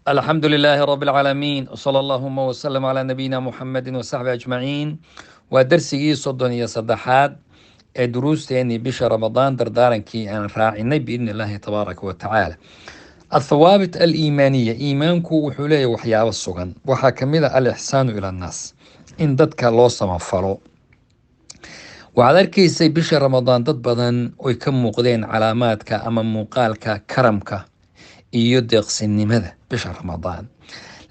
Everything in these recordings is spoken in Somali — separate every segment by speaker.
Speaker 1: Alxamdu lilaahi rabi alcaalamiin, wsala allahuma wasalam calaa nabiyina Muxamedi wasaxbi ajmaciin. Waa darsigii 33aad ee duruusteenii bisha Ramadaan, dardaarankii aan raacinay biidni illaahi tabaaraka wa tacaala. Athawaabit aliimaaniya, iimaanku wuxuu leeyahay waxyaabo sugan. Waxaa kamid a alixsaanu ila annaas, in dadka loo samafalo. Waxaad arkaysay bisha Ramadaan dad badan oy ka muuqdeen calaamaadka ama muuqaalka karamka iyo deeqsinimada bisha Ramadaan,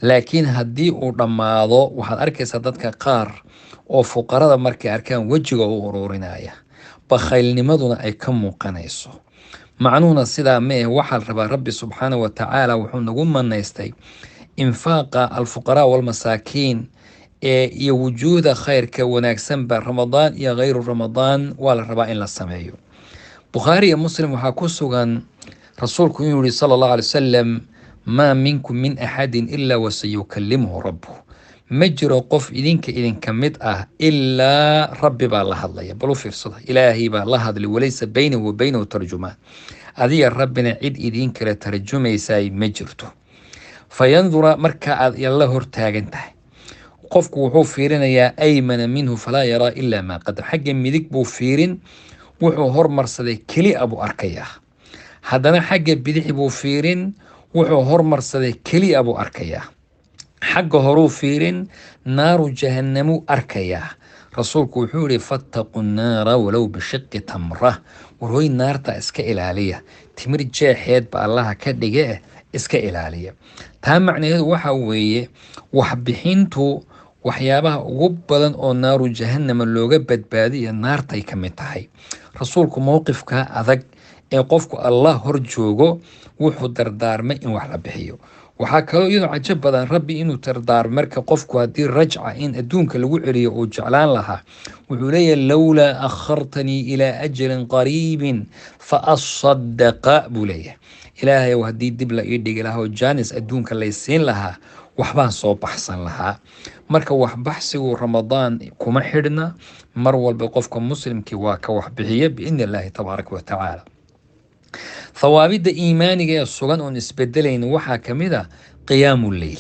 Speaker 1: laakiin haddii uu dhammaado waxaad arkaysaa dadka qaar oo fuqarada markay arkaan wejiga u ururinaya, bakhaylnimaduna ay ka muuqanayso. Macnuhuna sidaa ma eh. Waxaa la rabaa, Rabbi subxaana wa tacaala wuxuu nagu manaystay infaaqa alfuqaraa walmasaakiin ee iyo wujuuhda khayrka wanaagsanba. Ramadaan iyo khayru Ramadaan waa la rabaa in la sameeyo. Bukhaari iyo Muslim waxaa ku sugan rasuulku inuu yihi sala allahu alay wasalam: maa minkum min axadin ilaa wasayukalimuhu rabbuh, ma jiro qof idinka idinka mid ah ilaa Rabbi baa la hadlaya. Bal u fiirsada, Ilaahay baa la hadlay, walaysa baynahu wa baynahu tarjumaan, adiga Rabbina cid idiin kala tarjumaysaay ma jirto. Fayandura, marka aad alla hortaagan tahay, qofku wuxuu fiirinayaa aymana minhu falaa yaraa ilaa maa qadam, xagga midig buu fiirin, wuxuu hormarsaday keli a buu arkayaa. Haddana xagga bidixi buu fiirin, wuxuu hormarsaday keli a buu arkayaa. Xagga horuu fiirin, naaru jahanamuu arkayaa. Rasuulku wuxuu yihi: fattaqu nnaara walow bishiqi tamra. Warhoy, naarta iska ilaaliya, timir jeexeed ba Allaha ka dhige, iska ilaaliya. Taa macnaheedu waxa weeye waxbixintu waxyaabaha ugu badan oo naaru jahanama looga badbaadiyo naartay ka mid tahay. Rasuulku mowqifka adag ee qofku Allah hor joogo wuxuu dardaarmay in wax la bixiyo. Waxaa kaloo iyadoo cajab badan Rabbi inuu dardaarmo marka qofku haddii rajca in adduunka lagu celiyo uu jeclaan lahaa, wuxuu leeyahay: lowlaa akhartanii ilaa ajalin qariibin fa asadaqa, buu leeyahay. Ilaahay, haddii dib la ii dhigi lahaa oo jaanis adduunka laysiin lahaa, waxbaan soo baxsan lahaa. Marka waxbaxsigu Ramadaan kuma xidhna, mar walba qofka muslimkii waa ka waxbixiya biidni illaahi tabaaraka wa tacaala. Thawaabidda iimaaniga ee sugan oon isbedelayn waxaa kamid a qiyaamu leyl,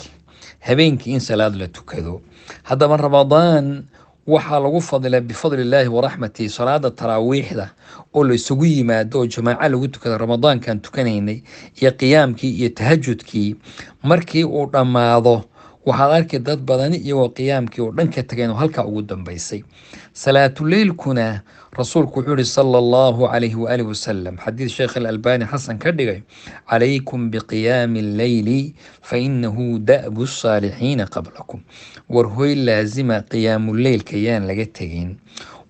Speaker 1: habeenkii in salaad la tukado. Haddaba Ramadaan waxaa lagu fadilaa bifadli illaahi waraxmatihi salaada taraawiixda oo la isugu yimaado oo jamaaco lagu tukado. Ramadaankan tukanaynay iyo qiyaamkii iyo tahajudkii markii uu dhammaado, waxaad arki dad badani iyagoo qiyaamkii oo dhan ka tageen oo halkaa ugu dambeysay. Salaatuleylkuna rasuulku wuxuu yihi sala allahu calayhi waaalih wasalam, xadiid Sheekh Alalbani xasan ka dhigay: calaykum biqiyaami alleyli fa inahu da'bu saalixiina qablakum. War hoy, laazima qiyaamuleylka, yaan laga tegin,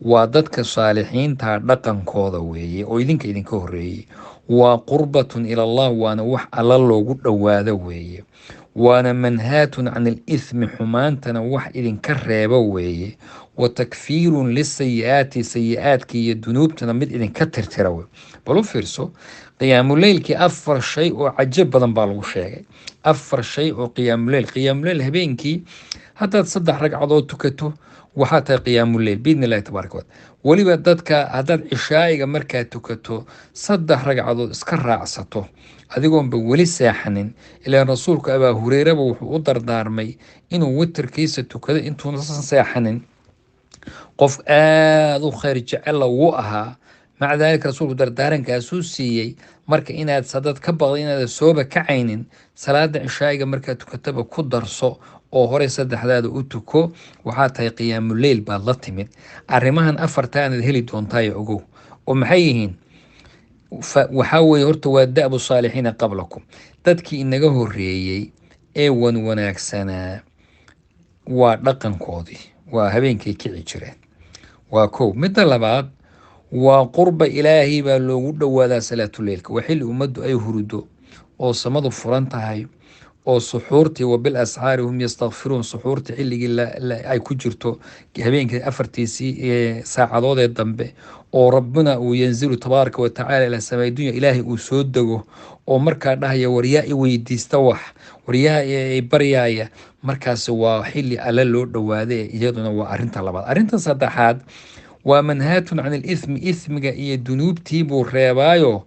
Speaker 1: waa dadka saalixiinta dhaqankooda weeye oo idinka idinka horeeyey. Waa qurbatun ila Allah, waana wax alla loogu dhowaado weeye, waana manhaatun can alithmi, xumaantana wax idinka reebo weeye, wa takfiirun lisayi-aati, sayi-aadka iyo dunuubtana mid idinka tirtira wey. Bal u fiirso qiyaamuleylkii, afar shay oo cajab badan baa lagu sheegay, afar shay oo qiyaamuleyl. Qiyaamuleyl habeenkii haddaad 3 ragcadood tukato waxaa tahay qiyaamuleyl biidni illahi tabaaraka wataala. Weliba dadka haddaad cishaa'iga markaa tukato 3 ragcadood iska raacsato adigoonba weli seexanin, ilaan rasuulku Abaa Hureyraba wuxuu u dardaarmay inuu witirkiisa tukado intuusan seexanin. Qof aada u khayr jecella wuu ahaa, maca daalika rasuulku dardaarankaasuu siiyey. Marka inaad sadad ka baqda inaada sooba kacaynin, salaada cishaa'iga markaad tukataba ku darso oo horey saddexdaada u tuko, waxaa tahay qiyaamuleyl baad la timid. Arrimahan afarta aanaad heli doontaayo ogow oo maxay yihiin? Waxaa weeye, horta waa da'bu saalixiina qablakum, dadkii inaga horeeyey ee wan wanaagsanaa waa dhaqankoodii, waa habeenkay kici jireen, waa kow. Midda labaad waa qurba, Ilaahay baa loogu dhowaadaa salaatuleylka. Waa xilli ummaddu ay hurudo oo samadu furan tahay oo suxuurtii, wa bil asxaari hum yastakfiruun, suxuurtii xilligii ay ku jirto habeenkii afartiisii saacadood ee dambe, oo Rabbina uu yanzilu tabaaraka watacaala ilaa samay dunya, Ilaahay uu soo dego oo markaa dhahaya: waryaa i weydiista wax, waryaa i baryaaya. Markaas waa xilli alle loo dhowaaday, iyaduna waa arrinta labaad. Arrinta saddexaad waa manhaatun can alithmi, ithmiga iyo dunuubtii buu reebaayo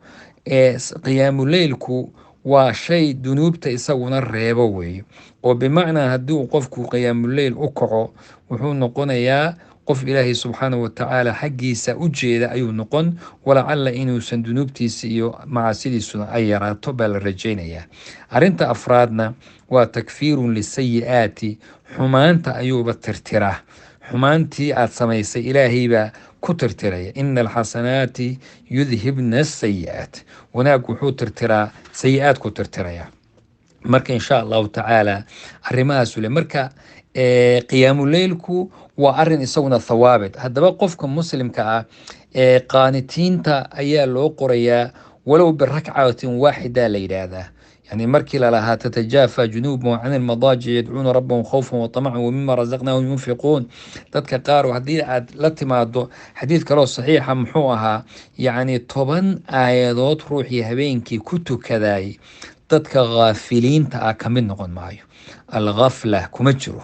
Speaker 1: ee qiyaamuleylku Waa shay dunuubta isaguna reebo weeye, oo bimacnaa haddii uu qofku qiyaamuleyl u kaco, wuxuu noqonayaa qof Ilaahay subxaanahu watacaala xaggiisa u jeeda ayuu noqon, walacalla inuusan dunuubtiisa iyo macaasidiisuna ay yaraato baa la rajaynayaa. Arrinta afraadna waa takfiirun lisayi-aati, xumaanta ayuuba tirtiraa. Xumaantii aad samaysay Ilaahay baa ku tirtiraya. Ina alxasanaati yudhibna asayi-aat, wanaag wuxuu tirtiraa sayi-aad ku tirtiraya. Marka insha Allahu tacaala arrimahaasu le marka qiyaamuleylku waa arin isaguna thawaabit. Haddaba qofka muslimka ah ee qaanitiinta ayaa loo qorayaa walow birakcatin waaxida la yidhaahdaa. Yani markii lalahaa tatajaafa junuubhum can almadaajic yadcuuna rabbahum khawfan watamacan wamima razaqnaahum yunfiquun. Dadka qaar haddii aad la timaado xadiid kaloo saxiixa muxuu ahaa, yacni 10 aayadood ruuxii habeenkii ku tukaday dadka ghaafiliinta ah ka mid noqon maayo, alghafla kuma jiro.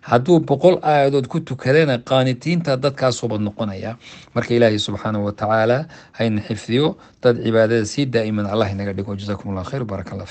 Speaker 1: Hadduu 100 aayadood ku tukadana qaanitiinta dadkaasuba noqonaya. Marka Ilaahay subxaanahu watacaala hayna xifdiyo, dad cibaadada sii daa'iman Allah inaga dhigo. Jazakum Allah khayr, baaraka Allah.